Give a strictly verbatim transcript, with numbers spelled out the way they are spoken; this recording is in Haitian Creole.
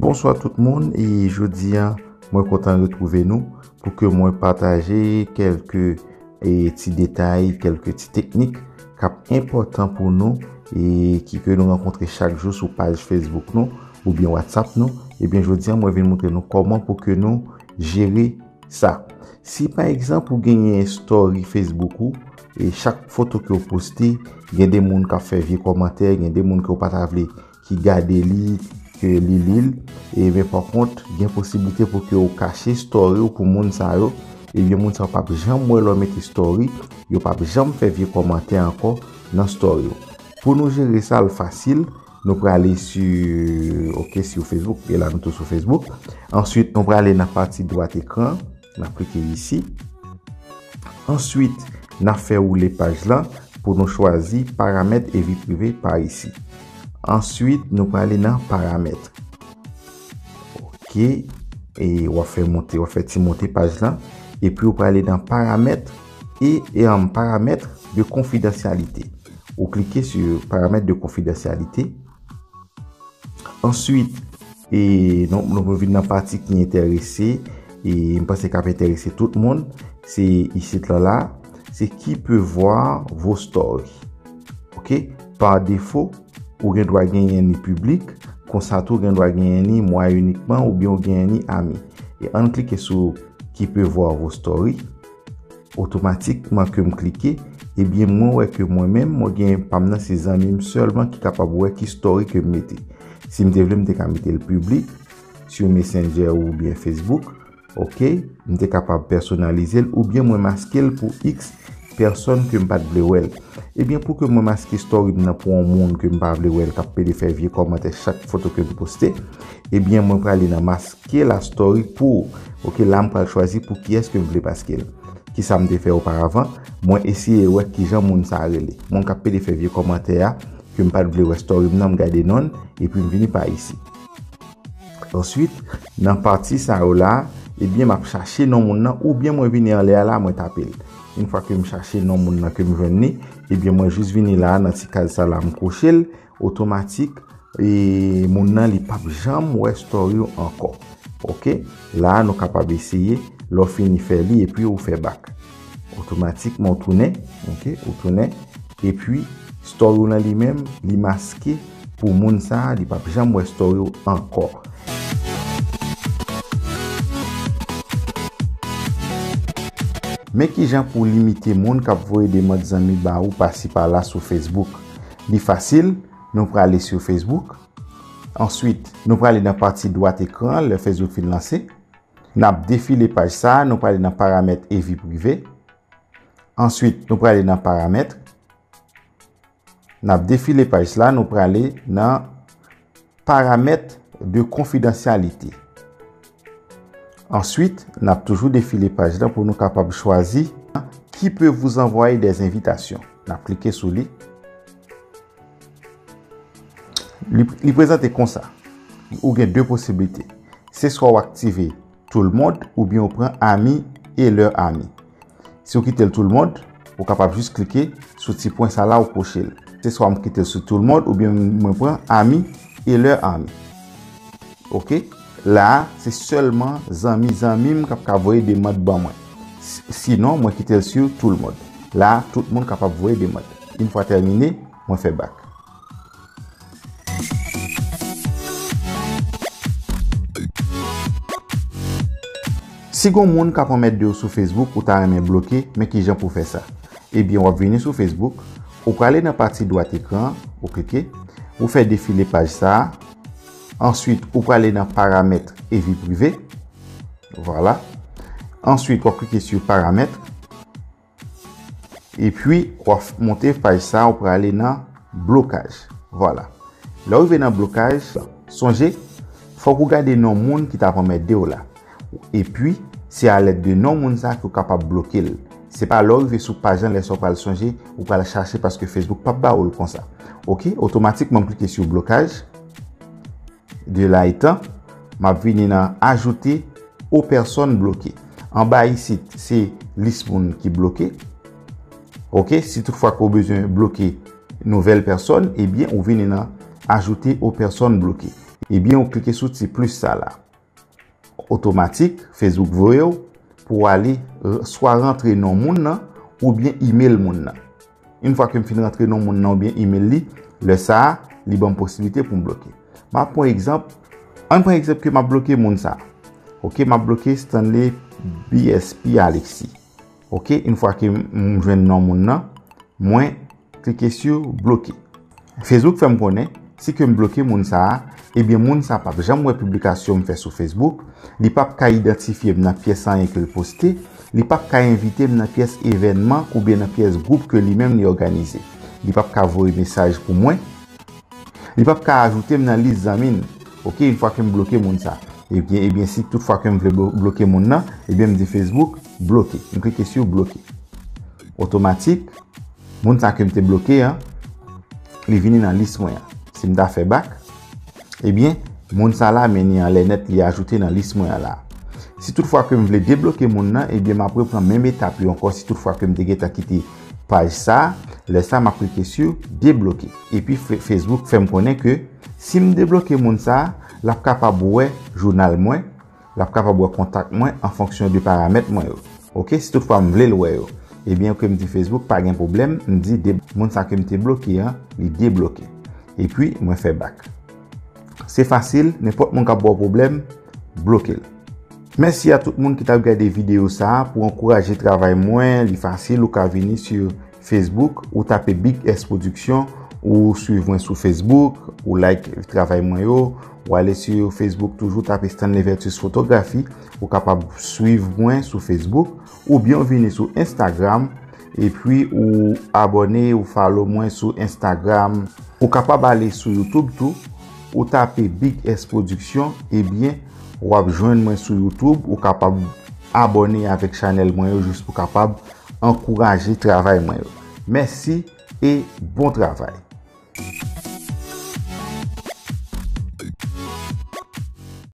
Bonswa tout moun, e jodi a, mwen kontan retwouve nou pou ke mwen pataje kèlke, e, ti detay, kèlke ti teknik k ap enpòtan pou nou e ki ke nou rankontre chak jou sou paj Facebook nou oubyen WhatsApp nou. Ebyen, jodi a, mwen vin montre nou kòman pou ke nou jere sa. Si pa egzanp ou genyen story Facebook ou, e chak foto ke w poste, gen de moun k ap fè vye kòmantè, gen de moun ke w pa ta vle ki gade li, ke li li l, e men pa kont, gen posiblite pou ke w kache story ou pou moun sa yo, ebyen moun sa yo p ap janm wè lè w mete story, yo p ap janm fè vye kòmantè ankò nan story ou. Pou nou jere sa, l fasil, nou prale sou, ok, sou Facebook, e la nou tou sou Facebook. Answit, nou prale nan pati dwat ekran, n ap klike isi. Answit, n ap fè woule paj lan pou nou chwazi paramèt e vi prive pa isi. Answit, nou prale nan paramèt. Ok, e w ap fè monte, w ap fè ti monte paj lan. Epi ou prale nan paramèt e, e, um, paramèt de konfidansyalite. Ou klike sou paramèt de konfidansyalite. Answit, e, nou, nou vin nan pati ki enterese, e m panse k ap enterese tout moun, se isit lan la, se qui peut voir vos stories. Ok? Pa defo, ou gen dwa genyen ni piblik, konsa tou ou gen dwa genyen ni mwa inikman oubyen ou genyen ni ami. E ann klike sou qui peut voir vos stories. Otomatikman ke m klike, ebyen mwen wè ke mwen menm, mwen gen pa m nan se zanmi m sèlman ki kapab wè ki story ke m mete. Si m te vle, m te ka mete l piblik sou Messenger oubyen Facebook, ok? M te kapab pèsonalize l oubyen mwen maske l pou X pèsòn ke m pa t vle wè l. Ebyen, pou ke mwen maske story m nan pou yon moun ke m pa vle wè l, k ap pede fè vye kòmantè chak foto ke m poste, ebyen, mwen prale nan maske la story pou ou. Ok, la m pral chwazi pou kiyès ke m vle maske l. Kisa m te fè oparavan? Mwen eseye wè kijan moun sa a rele. Moun k ap pede fè vye kòmantè a, ke m pa t vle wè story m nan, m gade non l, epi m vini pa isi. Answit, nan pati sa yo la, ebyen, m ap chache non moun nan, oubyen mwen vini anlè a la, mwen tape l. Yon fwa ke m chache non moun nan, ke m jwenn li, ebyen, mwen jis vini la, nan ti kaz sa la, m kwoche l, otomatik, e moun nan, li p ap janm wè story w ankò. Ok? La, nou kapab eseye, lè w fini fè li, epi ou fè back. Otomatikman, ou tounen, ok? Ou tounen, epi story w lan li menm, li maske pou moun sa a, li p ap janm wè story w ankò. Men kijan pou limite moun k ap voye demann zanmi ba ou pasi pala sou Facebook. Li fasil, nou prale sou Facebook. Answit, nou prale nan pati dwat ekran lè Facebook fin lanse. N ap defile paj sa a, nou prale nan paramèt e vi prive. Answit, nou prale nan paramèt. N ap defile paj la, nou prale nan paramèt de konfidansyalite. Answit, n ap toujou defile paj la pou nou kapab chwazi qui peut vous envoyer des invitations. N ap klike sou li. Li, li prezante konsa. Ou gen de posiblite. Se swa w aktive tout le monde oubyen ou pran amis et leurs amis. Si w kite l tout le monde, ou kapab jis klike sou ti pwen sa la, ou kwoche l. Se swa m kite l sou tout le monde oubyen mwen pran amis et leurs amis. Ok? La a, se sèlman zanmi zanmi m k ap ka voye demann ban mwen. S-, sinon, mwen kite l sou tout le monde. La a, tout moun kapab voye demann. Yon fwa tèmine, mwen fè back. Si gon moun k ap anmède w sou Facebook ou ta renmen bloke, men kijan pou fè sa? Ebyen, w ap vini sou Facebook, ou prale nan pati dwat ekran, ou klike, ou fè defile paj sa a. Answit, ou prale nan paramèt e vi prive. Vwala. Answit, w ap klike sou paramèt. Epi, w ap monte paj sa a, ou prale nan blokaj. Vwala. Lè w rive nan blokaj, sonje, fòk ou gade non moun ki t ap anmède w la. Epi, se alèd de non moun sa a ke w kapab bloke l. Se pa lè w rive sou paj lan, lè sa w pral sonje, ou pral chache paske Facebook p ap ba ou l konsa. Ok, otomatikman m klike sou blokaj. De la etan, m ap vini nan ajouter aux personnes bloquées. Anba isit, se lis moun ki bloke. Ok, si toutfwa ke w bezwen bloke nouvèl pèsòn, ebyen, ou vini nan ajouter aux personnes bloquées. Ebyen, ou klike sou ti plis sa la. Otomatik, Facebook voye w pou w ale r- swa rantre non moun nan oubyen email moun nan. Yon fwa ke m fin rantre non moun nan oubyen email li, lè sa a, li ban m posiblite pou m bloke. M ap pran egzanp, ann pran egzanp ke m ap bloke moun sa a. Ok, m ap bloke Stanley B S P Alexis. Ok, yon fwa ke m m jwenn non moun nan, mwen klike sou bloke. Facebook fè m konnen, si ke m bloke moun sa a, ebyen moun sa a p ap janm wè piblikasyon m fè sou Facebook, li p ap ka idantifye m nan pyès anyen ke l poste, li p ap ka envite m nan pyès evènman oubyen nan pyès gwoup ke li menm li òganize. Li p ap ka voye mesaj pou mwen, li p ap ka ajoute m nan lis zanmi l. Ok, yon fwa ke m bloke moun sa. Ebyen, ebyen si tout fwa ke m vle blo- bloke moun nan, ebyen m di Facebook, bloke. M klike sou bloke. Otomatik, moun sa ke m te bloke an, li vini nan lis mwen an. Si m ta fè back, ebyen, moun sa la, men ni anlè nèt, li ajoute nan lis mwen an la. Si tout fwa ke m vle debloke moun nan, ebyen m ap repran menm etap yo ankò si tout fwa ke m te gentan kite paj sa, lè sa m ap klike sou debloke. Epi Facebook fè m konnen ke si m debloke moun sa, l ap kapab wè jounal mwen, l ap kapab wè kontak mwen an fonksyon de paramèt mwen yo. Ok, si tout fwa m vle l wè yo. Ebyen ke m di Facebook pa gen pwoblèm, m di moun sa ke m te bloke an, li debloke. Epi mwen fè back. Se fasil, nenpòt moun k ap ba w pwoblèm, bloke l. Mèsi a tout moun ki t ap gade videyo sa a. Pou ankouraje travay mwen, li fasil, ou ka vini sou Facebook, ou tape Big S Production, ou swiv mwen sou Facebook, ou like travay mwen yo, ou ale sou Facebook toujou, tape Stanley Vertus Photography, ou kapab swiv mwen sou Facebook, oubyen w vini sou Instagram, epi ou abòne, ou follow mwen sou Instagram. Ou kapab ale sou YouTube tou, ou tape Big S Production, ebyen, w ap jwenn mwen sou YouTube, ou kapab abòne avèk chanèl mwen yo jis pou kapab ankouraje travay mwen yo. Mèsi e bon travay.